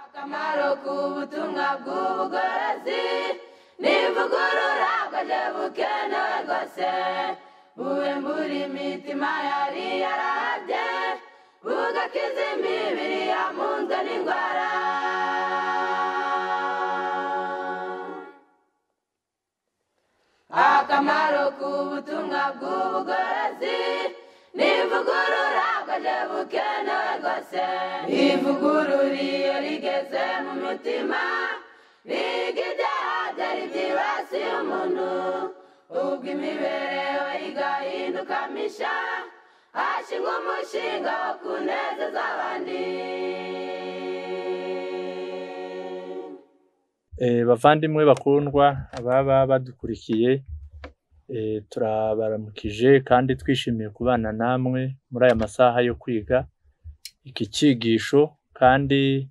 Akamaro k'ubutumwa bw'ubugorozi n'ivugurura bwaje bukenewe rwose, buhembura imitima yari yarahabye, bugakiza imibiri yamunzwe n'indwara. Akamaro k'ubutumwa bw'ubugorozi n'ivugurura bwaje bukenewe rwose, ivugurura iyo rigeze mu mutima riga ibyaha byari byibasiye umuntu, ubwo imibereho igahinduka misha, hashingwa umushinga wo kunezeza abandi. Bavandimwe bakundwa ababa badukurikiye, turabaramukije kandi twishimiye kubana namwe muri aya masaha yo kwiga iki cyigisho. Kandi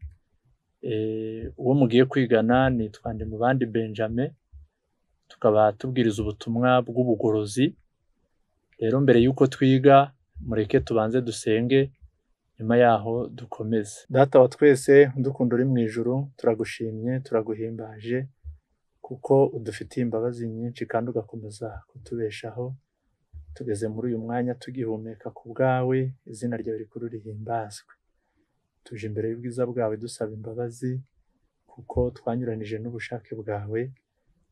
uwo mugiye kwigana nitwa Ndimubandi Benjamin, tukaba tubwiriza ubutumwa bw'ubugorozi. Rero mbere y'uko twiga mureke tubanze dusenge, nyuma yaho dukomeze. Data wa twese udukunda uri mu ijuru, turagushimye turaguhimbaje kuko udufitiye imbabazi nyinshi kandi ugakomeza kutubeshaho. Tugeze muri uyu mwanya tugihumeka ku bwawe, izina ryawe rikuru rihimbazwe. Tuje imbere y'ubwiza bwawe dusaba imbabazi kuko twanyuranije n'ubushake bwawe,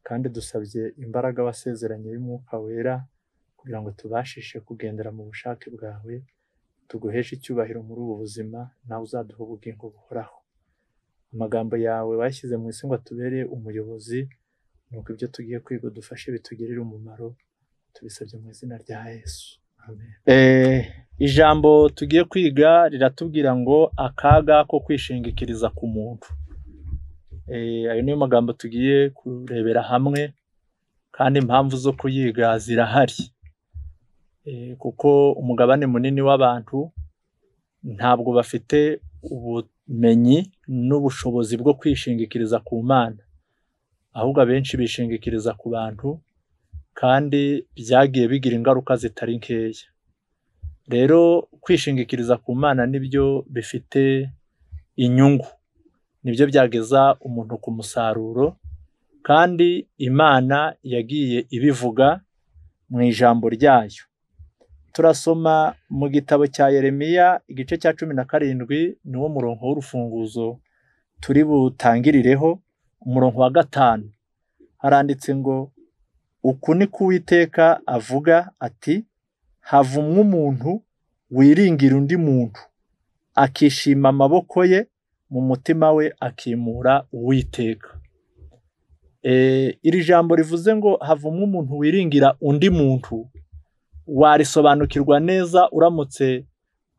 kandi dusabye imbaraga wasezeranye y'Umwuka Wera kugira ngo tubashishe kugendera mu bushake bwawe, tuguheshe icyubahiro muri ubu buzima, nawe uzaduha ubugingo buhoraho. Amagambo yawe washyize mu isi ngo atubere umuyobozi, nuko ibyo tugiye kwiga udufashe bitugirire umumaro, tubisabye mu izina rya Yesu. Amen. Ijambo tugiye kwiga riratubwira ngo akaga ko kwishingikiriza ku muntu. Ayo niyo magambo tugiye kurebera hamwe, kandi impamvu zo kuyiga zirahari. Kuko umugabane munini w'abantu ntabwo bafite ubumenyi n'ubushobozi bwo kwishingikiriza ku Mana, ahubwo abenshi bishingikiriza ku bantu, kandi byagiye bigira ingaruka zitari nkeya. Rero kwishingikiriza ku Mana nibyo bifite inyungu, nibyo byageza umuntu ku musaruro, kandi Imana yagiye ibivuga mu ijambo ryayo. Turasoma mu gitabo cya Yeremiya igice cya 17, niwo murongo w'urufunguzo turi butangirireho, umurongo wa 5. Haranditse ngo uku ni ko Uwiteka avuga ati, havumwe umuntu wiringira undi muntu, akishima amaboko ye, mu mutima we akimura Uwiteka. Iri jambo rivuze ngo havumwe umuntu wiringira undi muntu, warisobanukirwa neza uramutse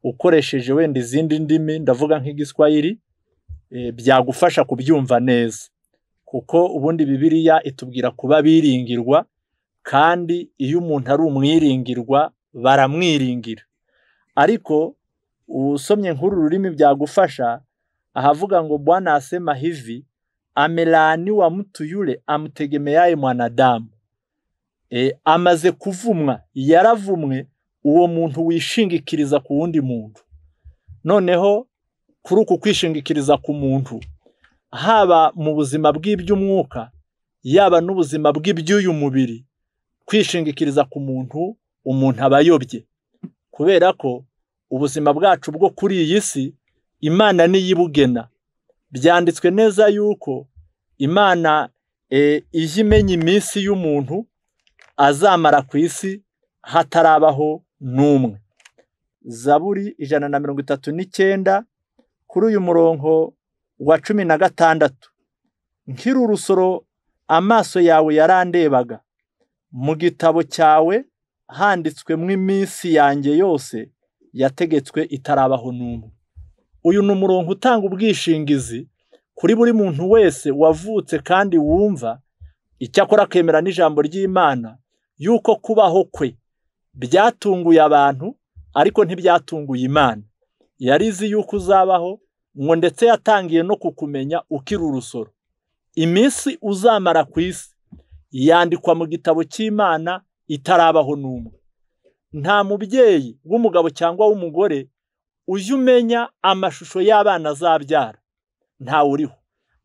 ukoresheje wenda izindi ndimi, ndavuga nk'Igiswahili, byagufasha kubyumva neza, kuko ubundi Bibiliya itubwira kuba biringirwa, kandi iyo umuntu ari umwiringirwa baramwiringira. Ariko usomye nk'uru rurimi byagufasha, ahavuga ngo Bwana asema hivi, amelaaniwa mtu yule amtegemeaye mwanadamu. Amaze kuvumwa, yaravumwe uwo muntu wishingikiriza ku wundi muntu. Noneho kuri uku kwishingikiriza ku muntu, haba mu buzima bw'iby'umwuka, yaba n'ubuzima bw'iby'uyu mubiri, kwishingikiriza ku muntu, umuntu aba ayobye. Kubera ko ubuzima bwacu bwo kuri iyi si Imana niyibugena. Byanditswe neza yuko Imana ijya imenya iminsi y'umuntu azamara ku isi hatarabaho n'umwe. Zaburi 139 kuri uyu murongo wa 16, nkiri urusoro amaso yawe yarandebaga, mu gitabo cyawe handitswemo iminsi yanjye yose yategetswe itarabaho n'umwe. Uyu ni umurongo utanga ubwishingizi kuri buri muntu wese wavutse kandi wumva, icyakora akemera n'ijambo ry'Imana, yuko kubaho kwe byatunguye abantu ariko ntibyatunguye Imana. Yarizi yuko uzabaho, ngo ndetse yatangiye no kukumenya ukiri urusoro. Iminsi uzamara ku isi yandikwa mu gitabo cy'Imana itarabaho n'umwe. Nta mubyeyi w'umugabo cyangwa w'umugore ujya umenya amashusho y'abana azabyara. ntawe uriho,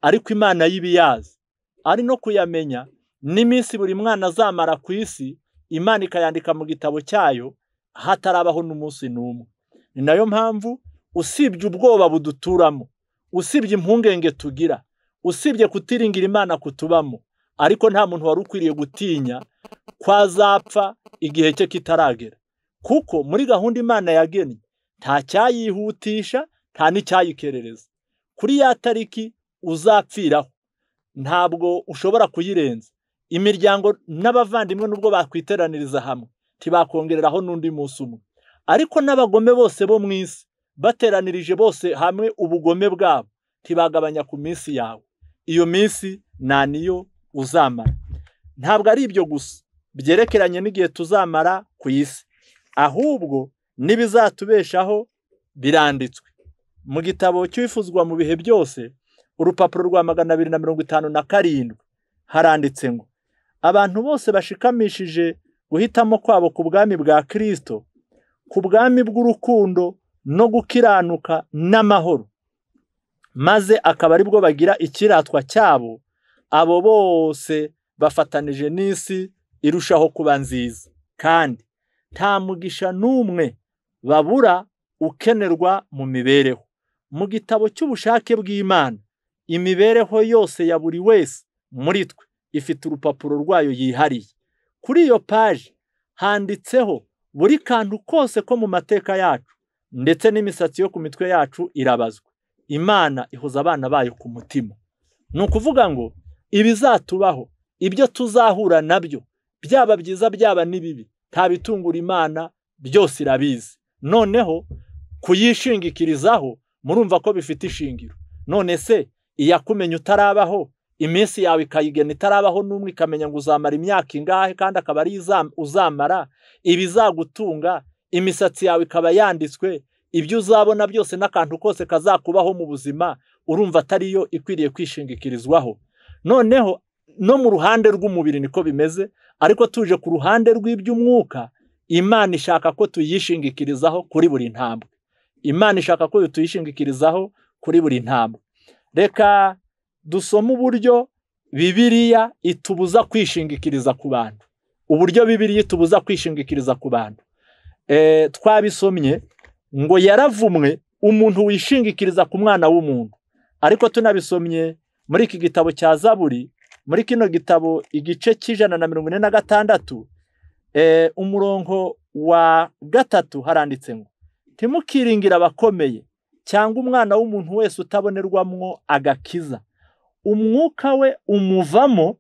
ariko Imana y'ibiyazi ari no kuyamenya n'iminsi buri mwana azamara ku isi, Imana ikayandika mu gitabo cyayo hatarabaho n'umunsi n'umwe. Ni nayo mpamvu usibye ubwoba buduturamo, usibye impungenge tugira, usibye kutiringira Imana kutubamo, ariko nta muntu wari ukwiriye gutinya ko azapfa igihe cye kitaragera, kuko muri gahunda Imana yagennye nta cyayihutisha nta n'icyayikerereza. Kuri ya tariki uzapfiraho ntabwo ushobora kuyirenza. Imiryango n'abavandimwe nubwo bakwiteraniriza hamwe ntibakongereraho n'undi munsi umwe, ariko n'abagome bose bo mu isi bateranirije bose hamwe ubugome bwabo ntibagabanya ku minsi yawe. Iyo minsi nta niyo uzamara. Ntabwo ari ibyo gusa byerekeranye n'igihe tuzamara ku isi, ahubwo n'ibizatubeshaho biranditswe mu gitabo cy'Uwifuzwa mu bihe byose, urupapuro rwa 257 haranditse ngo abantu bose bashikamishije guhitamo kwabo ku bwami bwa Kristo, ku bwami bw'urukundo no gukiranuka n'amahoro, maze akaba aribwo bagira ikiratwa cyabo, abo bose bafatanije n'isi irushaho kuba nziza, kandi nta mugisha n'umwe babura ukenerwa mu mibereho. Mu gitabo cy'ubushake bw'Imana, imibereho yose ya buri wese muri twe ifite urupapuro rwayo yihariye. Kuri iyo paji handitseho buri kantu kose ko mu mateka yacu, ndetse n'imisatsi yo ku mitwe yacu irabazwa. Imana ihoza abana bayo ku mutima. Ni ukuvuga ngo ibizatubaho, ibyo tuzahura nabyo, byaba byiza byaba n'ibibi, nta bitungura Imana, byose irabizi. Noneho kuyishingikirizaho murumva ko bifite ishingiro. None se iyakumenya utarabaho, iminsi yawe ikayigena itarabaho n'umwe, ikamenya ngo uzamara imyaka ingahe kandi akaba ari uzamara, ibizagutunga, imisatsi yawe ikaba yanditswe, ibyo uzabona byose n'akantu kose kazakubaho mu buzima, urumva atariyo ikwiriye kwishingikirizwaho. Noneho no mu ruhande rw'umubiri niko bimeze, ariko tuje ku ruhande rw'iby'umwuka, Imana ishaka ko tuyishingikirizaho kuri buri ntambwe. Imana ishaka ko tuyishingikirizaho kuri buri ntambwe. Reka dusome uburyo Bibiliya itubuza kwishingikiriza ku bantu. Uburyo Bibiliya itubuza kwishingikiriza ku bantu. Twabisomye ngo yaravumwe umuntu wishingikiriza ku mwana w'umuntu. Ariko tunabisomye muri iki gitabo cya Zaburi, muri kino gitabo igice 146, umurongo wa 3 haranditse ngo ntimukiringira abakomeye cyangwa umwana w'umuntu wese utabonerwamwo agakiza, umwuka we umuvamo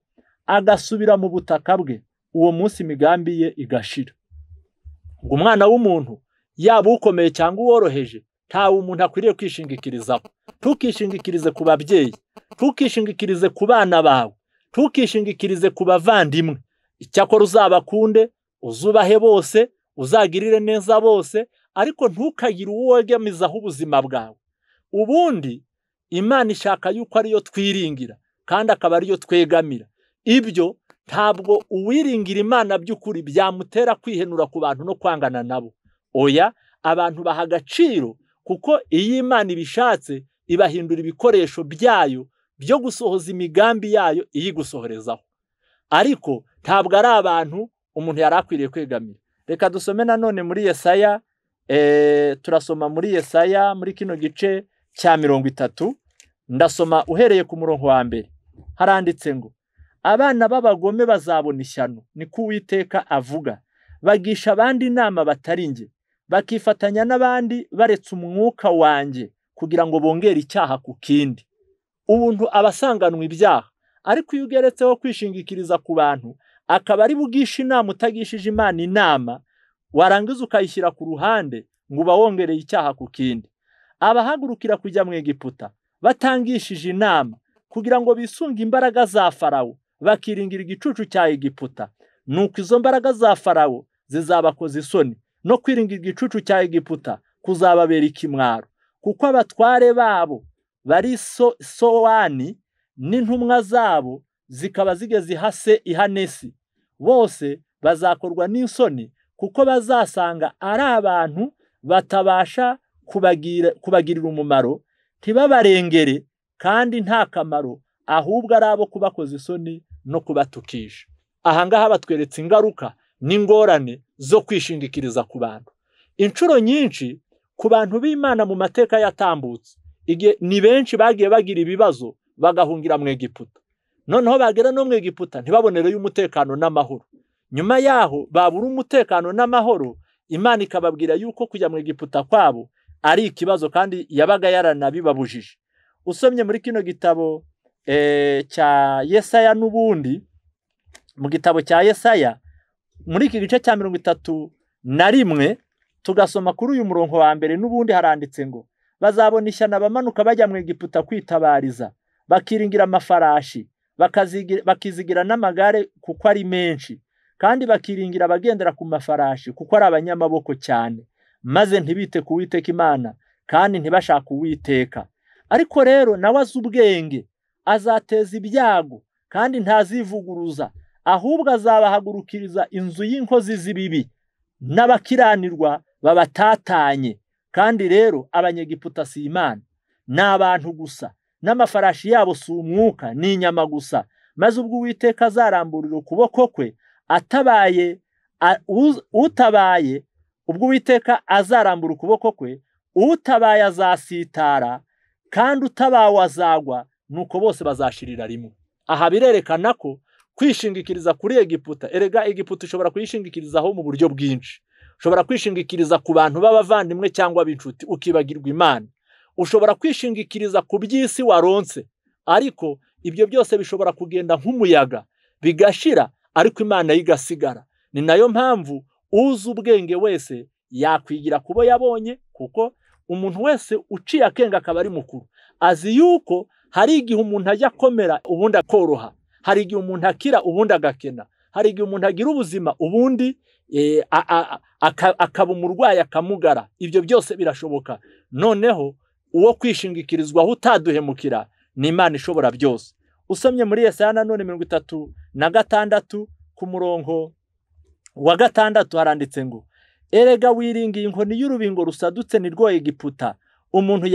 agasubira mu butaka bwe, uwo munsi imigambi ye igashira. Ngo umwana w'umuntu yaba ukomeye cyangwa uworoheje, ntawe umuntu akwiriye kwishingikirizaho. Ntukishingikirize ku babyeyi, ntukishingikirize ku bana bawe, ntukishingikirize ku bavandimwe. Icyakora uzabakunde, uzubahe bose, uzagirire neza bose, ariko ntukagire uwo wegamizaho ubuzima bwawe. Ubundi Imana ishaka yuko ariyo twiringira kandi akaba ariyo twegamira. Ibyo ntabwo uwiringira Imana by'ukuri byamutera kwihenura ku bantu no kwangana nabo. Oya, abantu baha agaciro kuko iyo Imana ibishatse ibahindura ibikoresho byayo byo gusohoza imigambi yayo iyigusohorezaho. Ariko ntabwo ari abantu umuntu yari akwiriye kwegamira. Reka dusome nanone muri Yesaya, turasoma muri Yesaya muri kino gice cya 30, ndasoma uhereye ku murongo wa 1. Haranditse ngo abana b'abagome bazabona ishyano, niko Uwiteka avuga, bagisha abandi inama batari njye, bakifatanya n'abandi baretse umwuka wanjye kugira ngo bongere icyaha ku kindi. Ubuntu abasanganwa ibyaha, ariko iyo ugeretseho kwishingikiriza ku bantu, akaba ari bugisha inama utagishije Imana inama, warangiza ukayishyira ku ruhande ngo uba wongereye icyaha ku kindi. Abahagurukira kujya mu Egiputa batangishije inama kugira ngo bisunge imbaraga za Farawo, bakiringira igicucu cya Egiputa, nuko izo mbaraga za Farawo zizabakoza isoni, no kwiringira igicucu cya Egiputa kuzababera ikimwaro, kuko abatware babo bari Sowani n'intumwa zabo zikaba zigeze ihase Ihanesi, bose bazakorwa n'isoni, kuko bazasanga ari abantu batabasha kubagirira umumaro, ntibabarengere kandi nta kamaro, ahubwo ari abo kubakoza isoni no kubatukisha. Aha ngaha batweretse ingaruka n'ingorane zo kwishingikiriza ku bantu. Inshuro nyinshi ku bantu b'Imana mu mateka yatambutse, ni benshi bagiye bagira ibibazo bagahungira mu Egiputa. Noneho bagera no mu Egiputa ntibabonereyo umutekano n'amahoro. Nyuma yaho babura umutekano n'amahoro, Imana ikababwira yuko kujya mu Egiputa kwabo ari ikibazo kandi yabaga yaranabibabujije. Usomye muri kino gitabo cya Yesaya n'ubundi, mu gitabo cya Yesaya muri iki gice cya 31 tugasoma kuri uyu murongo wa mbere n'ubundi haranditse ngo bazabona ishyano abamanuka bajya mu Egiputa kwitabariza, bakiringira amafarashi, bakizigira n'amagare kuko ari menshi, kandi bakiringira abagendera ku mafarashi kuko ari abanyamaboko cyane, maze ntibite ku Uwiteka Imana kandi ntibashake Uwiteka. Ariko rero nawe azi ubwenge, azateza ibyago kandi ntazivuguruza, ahubwo azabahagurukiriza inzu y'inkozi z'ibibi n'abakiranirwa babatatanye. Kandi rero Abanyegiputa si Imana, ni abantu gusa, n'amafarashi yabo si umwuka, ni inyama gusa. Maze ubwo Uwiteka azaramburira ukuboko kwe atabaye utabaye, ubwo Uwiteka azarambura ukuboko kwe, utabaye azasitara, kandi utabawe azagwa, nuko bose bazashirira rimwe. Aha birerekana ko kwishingikiriza kuri Egiputa, erega Egiputa ushobora kuyishingikirizaho mu buryo bwinshi. Ushobora kwishingikiriza ku bantu b'abavandimwe cyangwa b'inshuti ukibagirwa Imana. Ushobora kwishingikiriza ku by'isi waronse, ariko ibyo byose bishobora kugenda nk'umuyaga bigashira, ariko Imana igasigara. Ni nayo mpamvu uzi ubwenge wese yakwigira kubo yabonye, kuko umuntu wese uciye akenge akaba ari mukuru azi yuko hari igihe umuntu ajya akomera ubundi akoroha, hari igihe umuntu akira ubundi agakena, hari igihe umuntu agira ubuzima ubundi akaba umurwayi akamugara. Ibyo byose birashoboka. Noneho uwo kwishingikirizwaho utaduhemukira ni Imana ishobora byose. Usomye muri Yesaya nanone 36 ku murongo wa 6 haranditse ngo erega wiringiye inkoni y'urubingo rusadutse ni rwo Egiputa, umuntu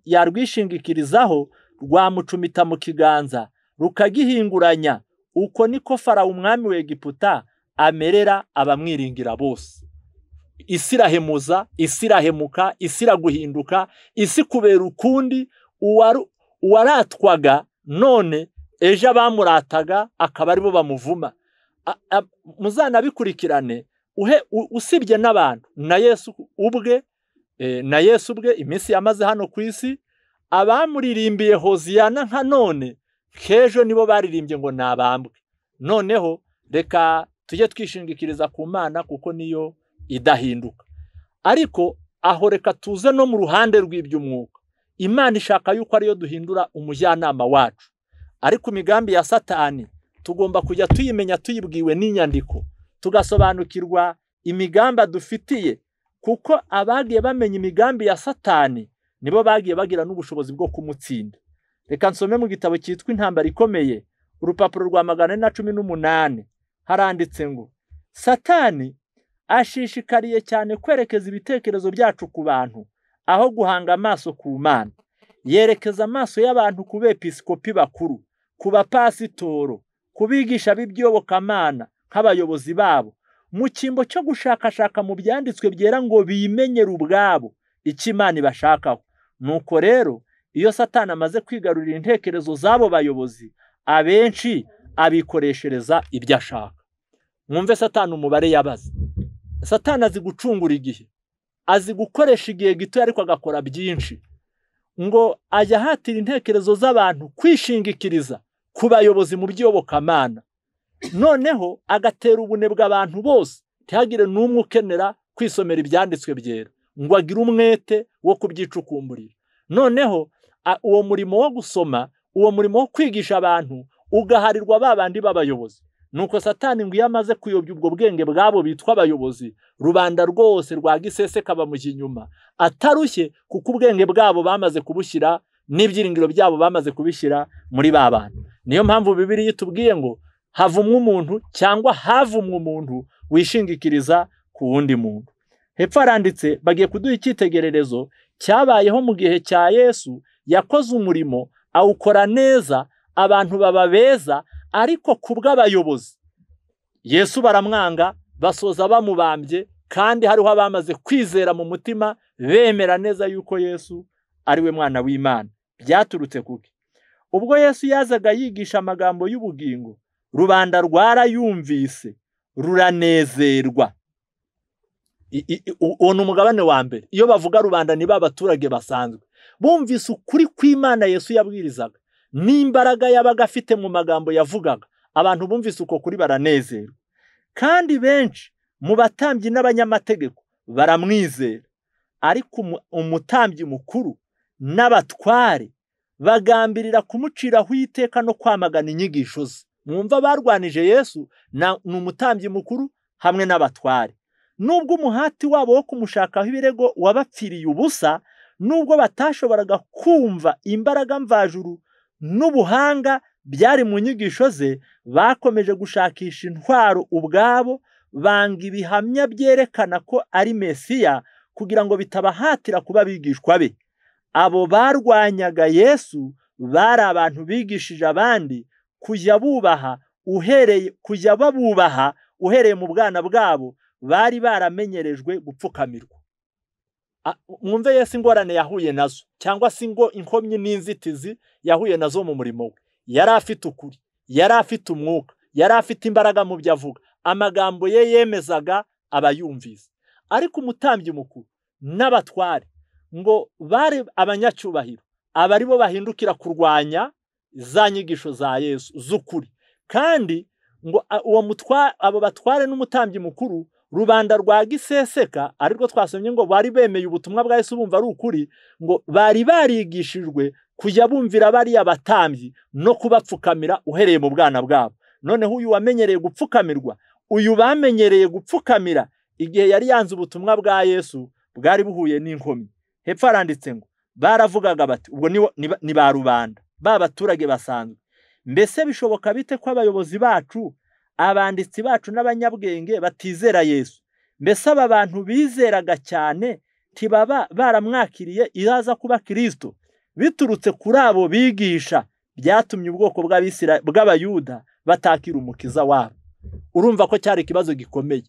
yarwishingikirizaho rwamucumita mu kiganza rukagihinguranya. Uko niko Farawo umwami wa Egiputa amerera abamwiringira bose. Isi irahemuza, isi irahemuka, isi iraguhinduka, isi kubera ukundi. Uwaratwaga none ejo abamurataga akaba aribo bamuvuma. Muzanabikurikirane, usibye n'abantu, na Yesu ubwe, na Yesu ubwe iminsi yamaze hano ku isi, abamuririmbiye Hoziyana nka none kejo nibo baririmbye ngo nabambwe. Noneho reka tujye twishingikiriza ku Mana kuko niyo idahinduka. Ariko aho reka tuze no mu ruhande rw'iby'umwuka. Imana ishaka yuko ariyo duhindura umujyanama wacu, ariko imigambi ya Satani tugomba kujya tuyimenya tuyibwiwe n'inyandiko, tugasobanukirwa imigambi dufitiye, kuko abagiye bamenya imigambi ya Satani nibo bagiye bagira n'ubushobozi bwo kumutsinda. Reka nsome mu gitabo cyitwa Intambara Ikomeye, urupapuro rwa 418, haranditse ngo Satani ashishikariye cyane kwerekeza ibitekerezo byacu ku bantu aho guhanga amaso ku Mana. Yerekeza amaso y'abantu ku bepiskopi bakuru, ku bapasitoro, kubigisha b'ibyobokamana nk'abayobozi babo, mu cyimbo cyo gushakashaka mu byanditswe byera ngo bimenyere ubwabo icyo Imana ibashakaho. Nuko rero iyo Satani amaze kwigarurira intekerezo z'abo bayobozi, abenshi abikoreshereza ibyo ashaka. Mwumve Satani umubare yabaze. Satani azi gucungura igihe, azi gukoresha igihe gito ariko agakora byinshi. Ngo ajya ahatira intekerezo z'abantu kwishingikiriza ku bayobozi mu by'iyobokamana, noneho agatera ubunebwe abantu bose, ntihagire n'umwe ukenera kwisomera ibyanditswe byera ngo agire umwete wo kubyicukumburira. Noneho uwo murimo wo gusoma, uwo murimo wo kwigisha abantu ugaharirwa ba bandi b'abayobozi. Nuko Satani ngo iyo amaze kuyobya ubwo bwenge bwabo bitwa abayobozi, rubanda rwose rwa giseseka bamujya inyuma atarushye, kuko ubwenge bwabo bamaze kubushyira n'ibyiringiro byabo bamaze kubishyira muri ba bantu. Niyo mpamvu Bibiliya itubwiye ngo havumwe umuntu cyangwa havumwe umuntu wishingikiriza ku wundi muntu. Hepfo haranditse bagiye kuduha icyitegererezo cyabayeho mu gihe cya Yesu. Yakoze umurimo awukora neza, abantu baba beza, ariko kubw'abayobozi Yesu baramwanga, basoza bamubambye, kandi hariho abamaze kwizera mu mutima bemera neza yuko Yesu ari we mwana w'Imana. Byaturutse kuki? Ubwo Yesu yazaga yigisha amagambo y'ubugingo, rubanda rwarayumvise ruranezerwa. Uwo ni umugabane wa mbere. Iyo bavuga rubanda ni ba baturage basanzwe bumvise ukuri kw'Imana Yesu yabwirizaga n'imbaraga yabaga afite mu magambo yavugaga. Abantu bumvise uko kuri baranezerwa, kandi benshi mu batambyi n'abanyamategeko baramwizera. Ariko umutambyi mukuru n'abatware bagambirira kumuciraho iteka no kwamagana inyigisho ze. Mwumva barwanije Yesu ni umutambyi mukuru hamwe n'abatware. Nubwo umuhati wabo wo kumushakaho ibirego wabapfiriye ubusa, nubwo batashoboraga kumva imbaraga mvajuru n'ubuhanga byari mu nyigisho ze, bakomeje gushakisha intwaro ubwabo, banga ibihamya byerekana ko ari Mesiya kugira ngo bitabahatira kuba abigishwa be. Abo barwanyaga Yesu bari abantu bigishije abandi kujya bubaha kujya babubaha uhereye mu bwana bwabo, bari baramenyerejwe gupfukamirwa. Mwumve Yesu ingorane yahuye nazo, cyangwa se ngo inkomyi n'inzitizi yahuye nazo mu murimo we. Yari afite ukuri, yari afite umwuka, yari afite imbaraga mu byo avuga, amagambo ye yemezaga abayumvise. Ariko umutambyi mukuru n'abatware ngo bari abanyacyubahiro, aba aribo bahindukira kurwanya za nyigisho za Yesu z'ukuri. Kandi ngo abo batware n'umutambyi mukuru, rubanda rwa giseseka, arirwo twasomye ngo bari bemeye ubutumwa bwa Yesu bumva ari ukuri, ngo bari barigishijwe kujya bumvira bariya batambyi no kubapfukamira uhereye mu bwana bwabo. Noneho uyu wamenyereye gupfukamirwa, uyu bamenyereye gupfukamira igihe yari yanze ubutumwa bwa Yesu bwari buhuye n'inkomyi. Hepfo aranditse ngo baravugaga bati, ubwo ni ba rubanda, ba baturage basanzwe, mbese bishoboka bite ko abayobozi bacu, abanditsi bacu n'abanyabwenge batizera Yesu? Mbese aba bantu bizeraga cyane ntibaba baramwakiriye iraza kuba Kristo? Biturutse kuri abo bigisha byatumye ubwoko bw'Abayuda batakira umukiza wabo. Urumva ko cyari ikibazo gikomeye.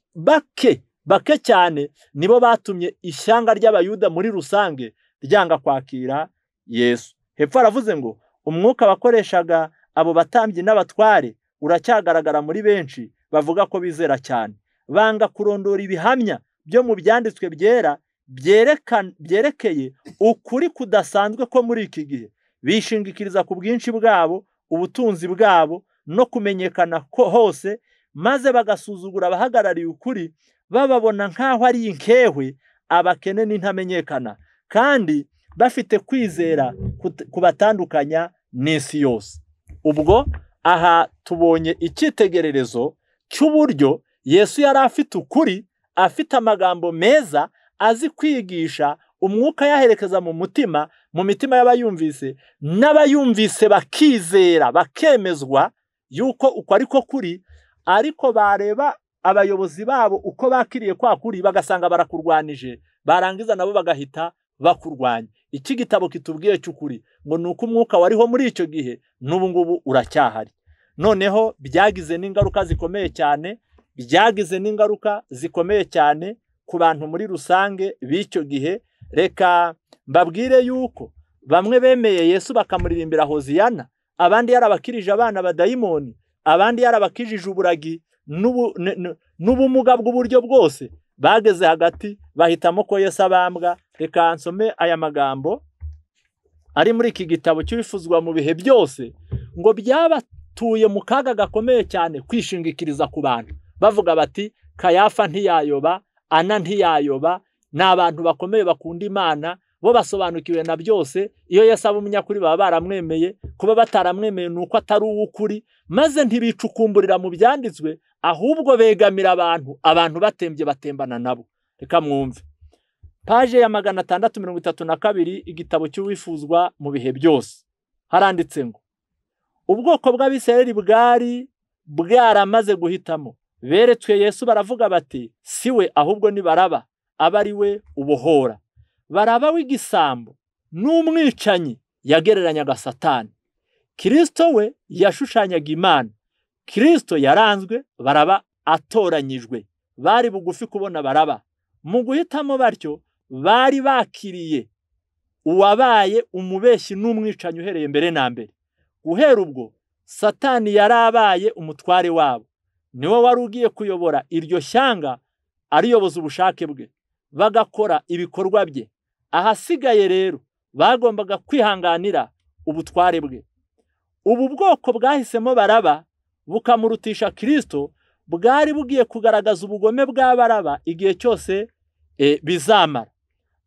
Bake cyane nibo batumye ishyanga ry'Abayuda muri rusange ryanga kwakira Yesu. Hepfo aravuze ngo umwuka bakoreshaga abo batambyi n'abatware uracyagaragara muri benshi bavuga ko bizera cyane, banga kurondora ibihamya byo mu byanditswe byera byerekeye ukuri kudasanzwe ko muri iki gihe. Bishingikiriza ku bwinshi bwabo, ubutunzi bwabo no kumenyekana ko hose, maze bagasuzugura abahagarariye ukuri, bababona nk'aho ari inkehwe, abakene n'intamenyekana, kandi bafite kwizera kubatandukanya n'isi yose. Ubwo aha tubonye icyitegererezo cy'uburyo Yesu yari afite ukuri, afite amagambo meza, azi kwigisha, umwuka yaherekeza mu mutima, mu mitima y'abayumvise, n'abayumvise bakizera, bakemezwa yuko uko ariko kuri. Ariko bareba abayobozi babo uko bakiriye kwa kuri, bagasanga barakurwanije, barangiza nabo bagahita bakurwanya. Iki gitabo kitubwiye cy'ukuri ngo nuko umwuka wariho muri icyo gihe n'ubu ngubu uracyahari. Noneho byagize n'ingaruka zikomeye cyane, byagize n'ingaruka zikomeye cyane ku bantu muri rusange b'icyo gihe. Reka mbabwire yuko bamwe bemeye Yesu bakamuririmbira Hoziyana, abandi yarabakirije abana badayimoni, abandi yarabakijije uburagi n'ubumuga bw'uburyo bwose. Bageze hagati bahitamo ko Yesu abambwa. Reka nsome aya magambo ari muri iki gitabo cy'ibifuzwa mu bihe byose, ngo byabatuye mu kaga gakomeye cyane kwishingikiriza ku bantu. Bavuga bati Kayafa ntiyayoba, Ana ntiyayoba, ni abantu bakomeye bakunda Imana, bo basobanukiwe na byose. Iyo Yesu aba umunyakuri baba baramwemeye, kuba bataramwemeye nuko atari uw'ukuri, maze ntibicukumburira mu byanditswe, ahubwo begamira abantu, abantu batembye batembana nabo. Reka mwumve paje ya 632, igitabo cy'uwifuzwa mu bihe byose. Haranditse ngo ubwoko bw'Abisirayeli bwari bwaramaze guhitamo, beretswe Yesu baravuga bati siwe ahubwo ni Baraba, aba ari we ubohora. Baraba w'igisambo n'umwicanyi yagereranyaga Satani. Kristo we yashushanyaga Imana. Kristo yaranzwe, Baraba atoranyijwe. Bari bugufi kubona Baraba. Mu guhitamo batyo bari bakiriye uwabaye umubeshyi n'umwicanyi uhereye mbere na mbere. Guhera ubwo Satani yarabaye umutware wabo, niwe wari ugiye kuyobora iryo shyanga ariyoboza ubushake bwe, bagakora ibikorwa bye. Ahasigaye rero bagombaga kwihanganira ubutware bwe. Ubu bwoko bwahisemo Baraba bukamurutisha Kristo, bwari bugiye kugaragaza ubugome bwa Baraba igihe cyose bizamara.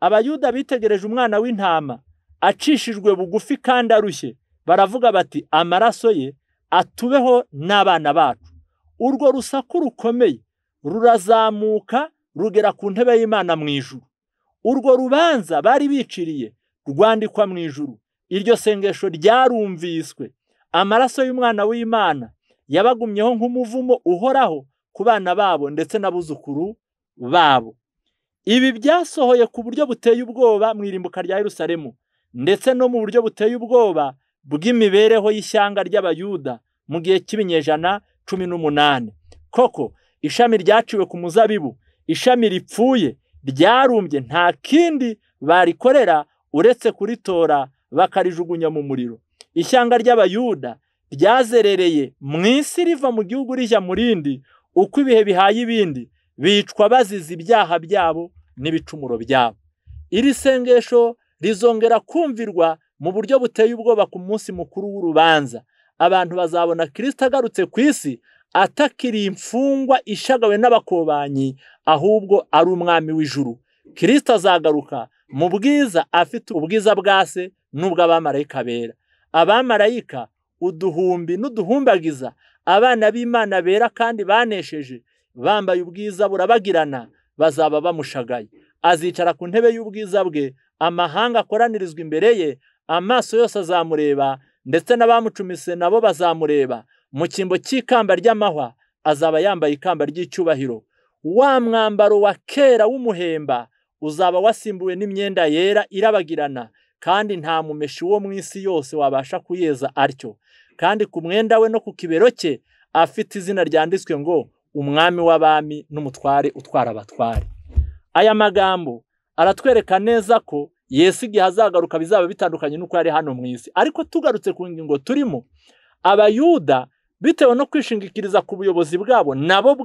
Abayuda bitegereje umwana w'intama acishijwe bugufi kandi arushye, baravuga bati amaraso ye atubeho n'abana bacu. Urwo rusaku rukomeye rurazamuka rugera ku ntebe y'Imana mu ijuru. Urwo rubanza bari biciriye rwandikwa mu ijuru. Iryo sengesho ryarumviswe. Amaraso y'umwana w'Imana yabagumyeho nk'umuvumo uhoraho ku bana babo ndetse n'abuzukuru babo. Ibi byasohoye ku buryo buteye ubwoba mu irimbuka rya Yerusalemu, ndetse no mu buryo buteye ubwoba bw'imibereho y'ishyanga ry'Abayuda mu gihe cy'ibinyejana 18. Koko ishami ryaciwe ku muzabibu, ishami ripfuye ryarumbye, nta kindi barikorera uretse kuritora bakarijugunya mu muriro. Ishyanga ry'Abayuda ryazerereye mu isi riva mu gihugu rijya mu rindi, uko ibihe bihaye ibindi, bicwa bazize ibyaha byabo n'ibicumuro byabo. Iri sengesho rizongera kumvirwa mu buryo buteye ubwoba ku munsi mukuru w'urubanza. Abantu bazabona Kristo agarutse ku isi atakiri imfungwa ishagawe n'abakobanyi, ahubwo ari umwami w'ijuru. Kristo azagaruka mu bwiza afite ubwiza bwa se n'ubw'abamarayika bera. Abamarayika uduhumbi n'uduhumbagiza, abana b'Imana bera kandi banesheje, bambaye ubwiza burabagirana, bazaba bamushagaye. Azicara ku ntebe y'ubwiza bwe, amahanga akoranirizwa imbere ye, amaso yose azamureba, ndetse n'abamucumise nabo bazamureba. Mu cyimbo cy'ikamba ry'amahwa azaba yambaye ikamba ry'icyubahiro. Wa mwambaro wa kera w'umuhemba uzaba wasimbuwe n'imyenda yera irabagirana, kandi nta mumeshi wo mu isi yose wabasha kuyeza atyo. Kandi ku mwenda we no ku kibero cye afite izina ryanditswe ngo umwami w'abami n'umutware utwara abatware. Aya magambo aratwereka neza ko Yesu igihe azagaruka bizaba bitandukanye n'uko yari hano mu isi. Ariko tugarutse ku ngingo turimo, Abayuda bitewe no kwishingikiriza ku buyobozi bwabo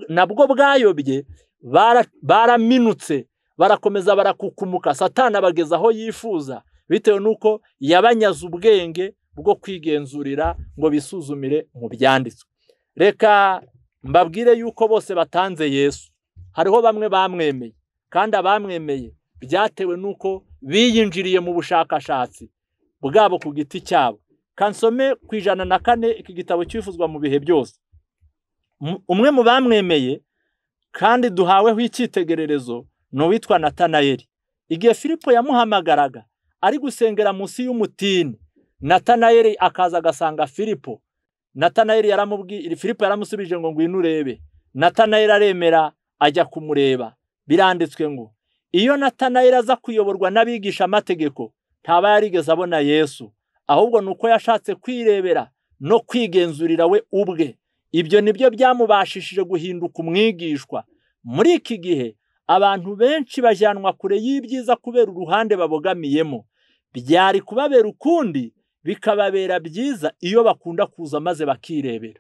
nabwo bwayobye, baraminutse, barakomeza barakukumuka. Satani abageza aho yifuza bitewe n'uko yabanyaze ubwenge bwo kwigenzurira ngo bisuzumire mu byanditswe. Reka mbabwire yuko bose batanze Yesu. Hariho bamwe bamwemeye, kandi abamwemeye byatewe n'uko biyinjiriye mu bushakashatsi bwabo ku giti cyabo. Kansome ku 104 iki gitabo cyifuzwa mu bihe byose. Umwe mu bamwemeye kandi duhaweho icyitegererezo ni uwitwa Natanayeli. Igihe Filipo yamuhamagaraga ari gusengera munsi y'umutini, Natanayeli akaza agasanga Filipo. Natanayeli yaramubwiye, Filipo yaramusubije ngo ngwino urebe. Natanayeli aremera ajya kumureba. Biranditswe ngo iyo Natanayeli aza kuyoborwa n'abigisha amategeko ntaba yarigeze abona Yesu, ahubwo nuko yashatse kwirebera no kwigenzurira we ubwe. Ibyo nibyo byamubashishije guhinduka umwigishwa. Muri iki gihe abantu benshi bajyanwa kure y'ibyiza kubera uruhande babogamiyemo. Byari kubabera ukundi bikababera byiza iyo bakunda kuza maze bakirebera.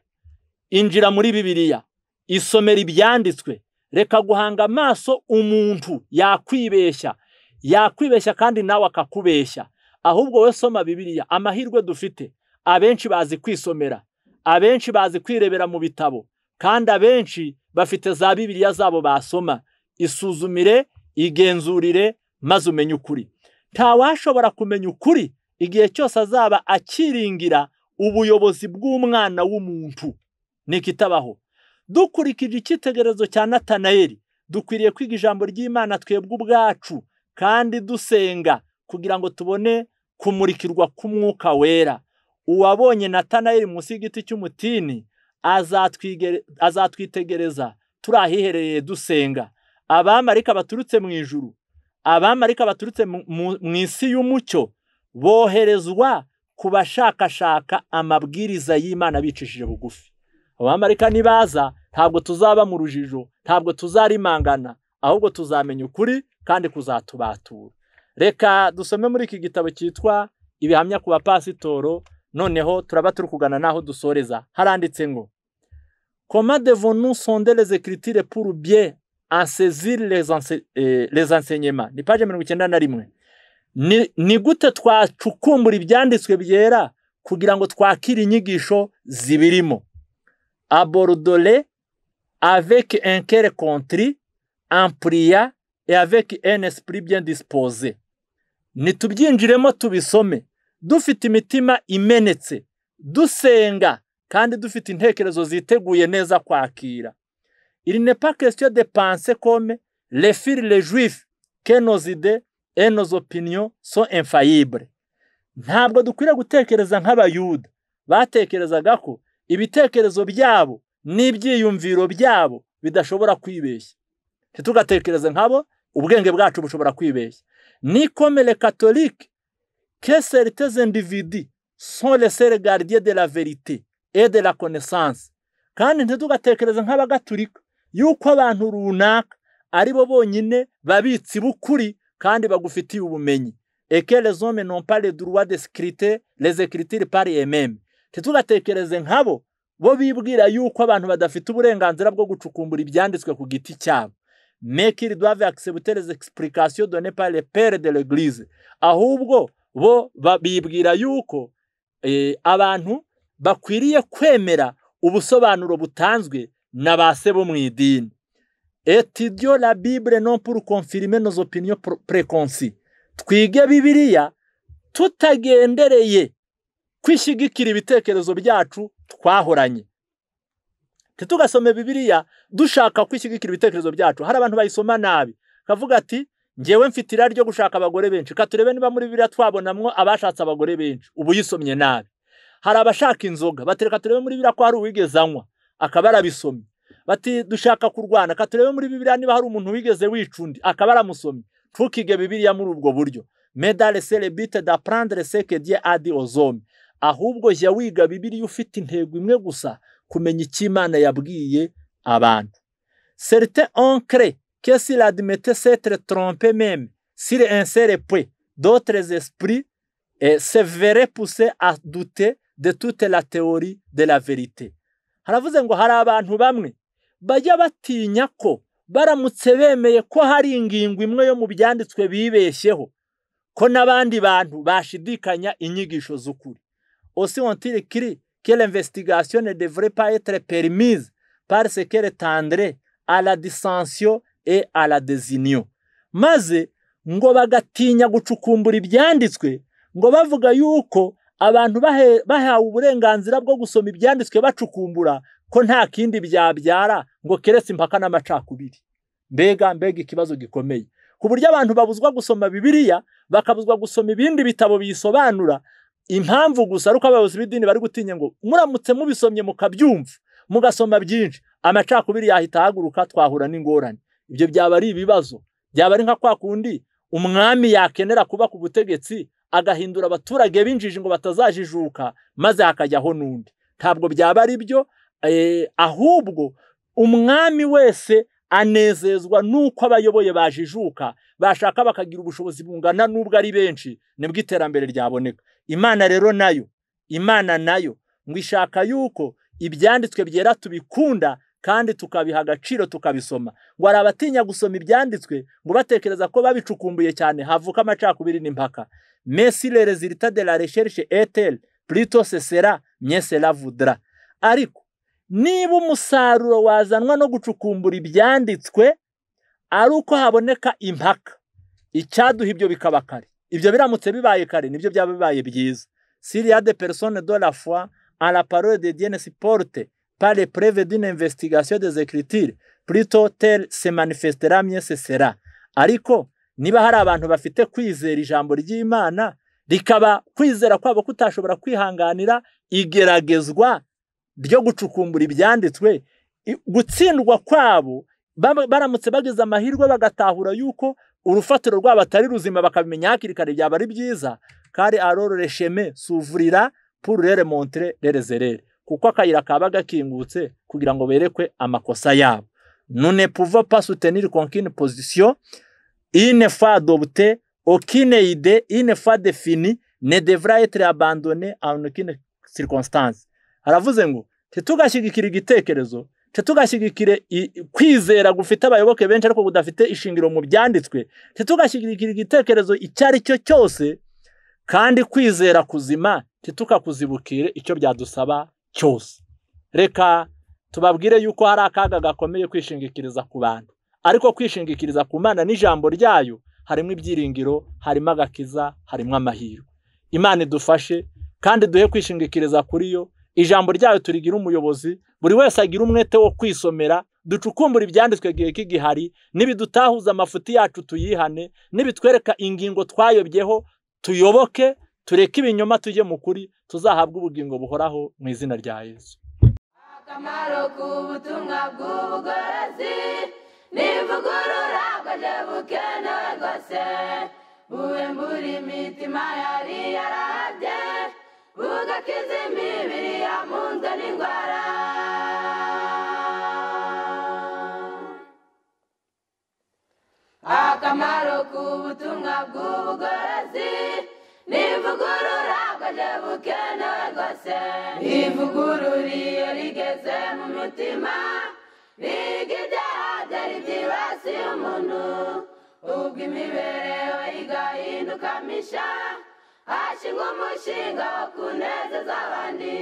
Injira muri Bibiliya, isomera ibyanditswe. Reka guhanga amaso umuntu yakwibeshya, yakwibeshya kandi nawe akakubeshya. Ahubwo we soma Bibiliya. Amahirwe dufite, abenshi bazi kwisomera, abenshi bazi kwirebera mu bitabo, kandi abenshi bafite za Bibiliya zabo basoma. Isuzumire, igenzurire, maze umenye ukuri. Ntawashobora kumenya ukuri igihe cyose azaba akiringira ubuyobozi bw'umwana w'umuntu. Nikitabaho. Dukurikije icyitegererezo cya Natanayeli, dukwiriye kwiga ijambo ry'Imana twebwe ubwacu kandi dusenga kugira ngo tubone kumurikirwa k'umwuka wera. Uwabonye Natanayeli munsi y'igiti cy'umutini azatwitegereza turi ahiherereye dusenga. Abamarayika baturutse mu ijuru, abamarayika baturutse mu isi y'umucyo Boherezwa ku bashakashaka amabwiriza y'Imana bicishije bugufi. Abamarayika nibaza ntabwo tuzaba mu rujijo, ntabwo tuzarimangana, ahubwo tuzamenya ukuri kandi kuzatubatura. Reka dusome muri iki gitabo cyitwa Ibihamya ku bapasitoro, noneho turaba turi kugana naho dusoreza. Haranditse ngo: Comment devons-nous sonder les Écritures pour bien en saisir les enseignements? Ni page 91. Ni gute twacukumbura ibyanditswe byera kugira ngo twakire inyigisho zibirimo? Abordez-les avec un cœur contrit, en priant et avec un esprit bien disposé. Nitubyinjiremo tubisome dufite imitima imenetse, dusenga kandi dufite intekerezo ziteguye neza kwakira. Il n'est pas question de penser comme les firent les Juifs, que nos idées et nos opinions sont infaillibles. Ntabwo dukwiriye gutekereza nk'Abayuda batekerezaga ko ibitekerezo byabo n'ibyiyumviro byabo bidashobora kwibeshya. Ntitugatekereze nkabo, ubwenge bwacu bushobora kwibeshya. Ni comme les catholiques, que certains individus sont les seuls gardiens de la vérité et de la connaissance. Kandi ntitugatekereze nk'Abagatulika yuko abantu runaka ari bo bonyine babitsi b'ukuri kandi bagufitiye ubumenyi, et que les hommes n'ont pas le droit de scruter les Écritures par eux-mêmes. Ntitugatekereze nkabo bo bibwira yuko abantu badafite uburenganzira bwo gucukumbura ibyanditswe ku giti cyabo, mais qu'ils doivent accepter les explications données par les pères de l'Église. Ahubwo bo bibwira yuko abantu bakwiriye kwemera ubusobanuro butanzwe na ba se bo mu idini. Étudions la Bible non pour confirmer nos opinions préconçues. Twige Bibiliya tutagendereye kwishyigikira ibitekerezo byacu twahoranye. Ntitugasome Bibiliya dushaka kwishyigikira ibitekerezo byacu. Hari abantu bayisoma nabi, kavuga ati: "Ngewe mfite irari ryo gushaka abagore benshi, ka turebe niba muri Bibiliya twabonamwo abashatse abagore benshi." Ubu yisomye nabi. Hari abashaka inzoga, batereka turebe muri Bibiliya ko hari uwigeze anywa, akaba arabisomye. Bati: "Dushaka kurwana, ka turebe muri Bibiliya niba hari umuntu wigeze wica undi," akaba aramusomye. Ntukige Bibiliya muri ubwo buryo, mais dans le seul but d'apprendre ce que Dieu a dit aux hommes. Ahubwo jya wiga Bibiliya ufite intego imwe gusa, kumenya icyo Imana yabwiye abantu. Certains ont cru que s'il admettait s'être trompé même sur un seul point, d'autres esprits se verraient poussés à douter de toute la théorie de la vérité. Haravuze ngo hari abantu bamwe bajya batinya ko baramutse bemeye ko hari ingingo imwe yo mu byanditswe bibeshyeho, ko n'abandi bantu bashidikanya inyigisho z'ukuri. Aussi ont-ils cru que l'investigation ne devrait pas être permise parce qu'elle tendrait à la dissension et à la désunion. Maze ngo bagatinya gucukumbura ibyanditswe, ngo bavuga yuko abantu bahawe uburenganzira bwo gusoma ibyanditswe bacukumbura, ko nta kindi byabyara ngo keretse impaka n'amacakubiri. Mbega mbega ikibazo gikomeye, ku buryo abantu babuzwa gusoma Bibiliya, bakabuzwa gusoma ibindi bitabo biyisobanura, impamvu gusa ari uko abayobozi b'idini bari gutinya ngo muramutse mubisomye mukabyumva, mugasoma byinshi, amacakubiri yahita ahaguruka, twahura n'ingorane. Ibyo byaba ari ibibazo, byaba ari nka kwa kundi umwami yakenera kuba ku butegetsi agahindura abaturage b'injiji ngo batazajijuka, maze hakajyaho n'undi. Ntabwo byaba ari byo. Ahubwo umwami wese anezezwa n'uko abayoboye bajijuka, bashaka bakagira ubushobozi bungana n'ubwo ari benshi, nibwo iterambere ryaboneka. Imana rero nayo, Imana nayo ngo ishaka yuko ibyanditswe byera tubikunda kandi tukabiha agaciro, tukabisoma. Ngo hari abatinya gusoma ibyanditswe, ngo batekereza ko babicukumbuye cyane havuka amacakubiri n'impaka. Mais si le résultat de la recherche est tel, plus tôt ce sera, mieux cela vaudra. Ariko niba umusaruro wazanwa no gucukumbura ibyanditswe ari uko haboneka impaka, icyaduha ibyo bikaba kare, ibyo biramutse bibaye kare nibyo byaba bibaye byiza. S'il y a des personnes dont la foi en la parole de Dieu ne supporte pas l'épreuve d'une investigation des Écritures, plus tôt tel se manifestera, mieux ce sera. Ariko niba hari abantu bafite kwizera ijambo ry'Imana, rikaba kwizera kwabo kutashobora kwihanganira igeragezwa ryo gucukumbura ibyanditswe, gutsindwa kwabo baramutse bagize amahirwe bagatahura yuko urufatiro rwabo atari ruzima, bakabimenya hakiri kare, byaba ari byiza. Car alors le chemin s'ouvrira pour leur montrer leurs erreurs. Kuko akayira kaba gakingutse kugira ngo berekwe amakosa yabo. Nous ne pouvons pas soutenir qu'aucune position, une fois adoptée, aucune idée, une fois définie, ne devra être abandonnée en aucune circonstance. Aravuze ngo ntitugashyigikire igitekerezo, ntitugashyigikire kwizera gufite abayoboke benshi ariko kudafite ishingiro mu byanditswe, ntitugashyigikire igitekerezo icyo ari cyo cyose, kandi kwizera kuzima ntitukakuzibukire icyo byadusaba cyose. Reka tubabwire yuko hari akaga gakomeye kwishingikiriza ku bantu, ariko kwishingikiriza ku Mana n'ijambo ryayo harimo ibyiringiro, harimo agakiza, harimo amahirwe. Imana idufashe kandi duhe kwishingikiriza kuri yo, ijambo ryayo turigira umuyobozi, buri wese agira umwete wo kwisomera, ducukumbura ibyanditswe gihe kigihari, nibidutahuza amafuti yacu tuyihane, nibitwereka ingingo twayobyeho tuyoboke, tureke ibinyoma tujye mu kuri, tuzahabwe ubugingo buhoraho mu izina rya Yesu. Akamaro k'ubutumwa bw'ubugorozi n'ivugurura bwaje bukenewe rwose, buhembura imitima yari yarahabye, bugakiza imibiri yamunzwe n'indwara. Akamaro k'ubutumwa bw'ubugorozi n'ivugurura bwaje bukenewe rwose, ivugurura iyo rigeze mu mitima, riga ibyaha byari byibasiye umuntu, ubwo imibereho igahinduka misha, hashingwa umushinga wo kunezeza abandi.